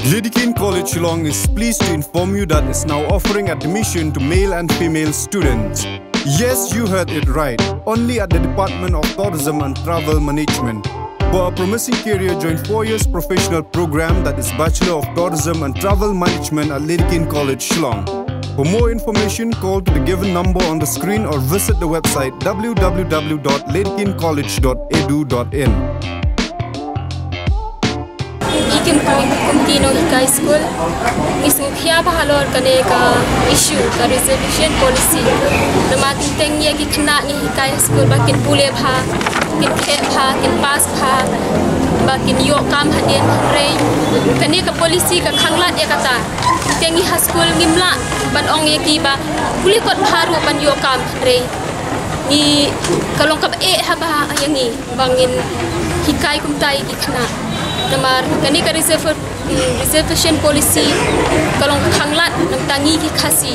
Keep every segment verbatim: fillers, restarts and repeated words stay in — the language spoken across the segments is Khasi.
Lady Keane College Shillong is pleased to inform you that it's now offering admission to male and female students. Yes, you heard it right. Only at the Department of Tourism and Travel Management. For a promising career, join four years professional program, that is Bachelor of Tourism and Travel Management, at Lady Keane College Shillong. For more information, call to the given number on the screen or visit the website w w w dot lady keane college dot e d u dot in. Ngi kum, kum ki nonghikai skul, ngi sngewkhia bha halor kane ka issue ka reservation policy. Namar teng teng ïa ki khynnah ngi hikai skul ba kin pule bha, kin khet bha, kin pass bha, ba kin ïoh kam hadien, hynrei kane ka policy ka khanglad ïa kata. Teng ngi ha skul ngim lah ban ong ïa ki ba pule kot bha ruh ban ïoh kam, hynrei ngi, ka long kaba eh ha ba ïa ngi ba ngin hikai kumta ïa ki khynnah. Namar kane ka reserve, mm, reservation policy ka long ka khanglad namar ngi ki Khasi.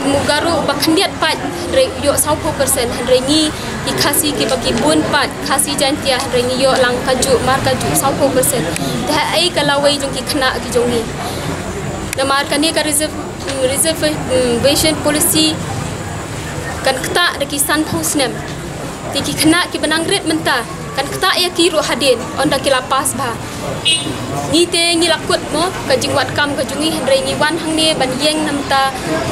Kum u Garo ba khyndiat pat hynrei ïoh sawphew percent, hynrei ngi ki Khasi kiba ki bun pat, Khasi Jaintia, hynrei ngi ïoh lang kajuh mar kajuh, sawphew percent. Te haei ka lawei jong ki khynnah ki jong ngi? Namar kane ka reserve, mm, reservation policy kan ktah da ki sanphew snem. Te ki khynnah kiba nang rit mynta kan ktah ïa ki ruh hadien, ynda ki la pass bha. Ngi te ngi la kut mo ka jingwad kam ka jong ngi, hynrei ngi wan hangne ban ïeng namar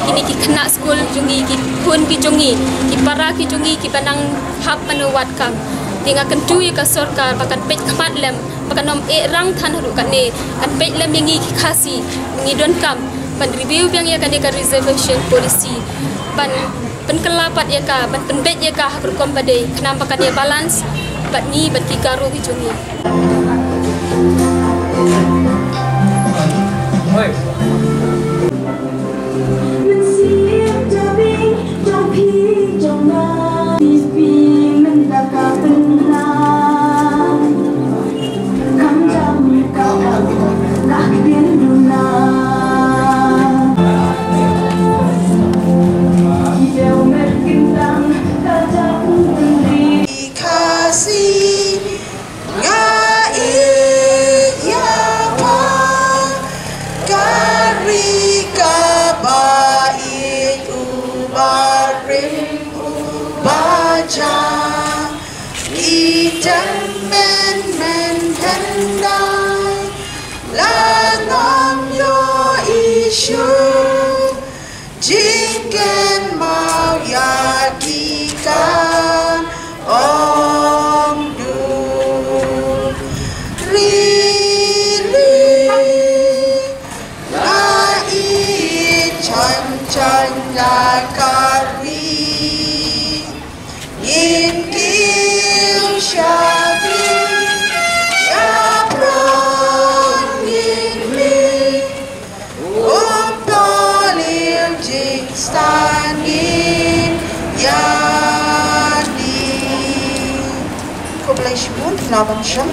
kine ki khynnah skul jong ngi, ki khun ki jong ngi, ki para ki jong ngi kiba nang hap ban wad kam. Te nga kyntu ïa ka sorkar ba kan peit khmat lem, ba kan ym eh rang than haduh katne, kan peit lem ïa ngi ki Khasi, ngi donkam ban review biang ïa kane ka reservation policy, ban pynkylla pat ïa ka, ban pynbeit ïa ka ha ka rukom ba dei, khnang ba kan ïa balance bad ngi bad ki Garo ki jong ngi. Khasi, nga ïeit ïa pha, ka ri kaba ïeit, u barim u baja. Ki tymmen mynhyndai la ngam ïohi shuh, jingkynmaw ïa ki kan ym duna. Rili nga ïeit shan shan ïa ka ri. Ngin kiew sha ki ïa pron ngin mi. Um to liu jingstad ngin ïa ni. Khublei shibun, la bang shang.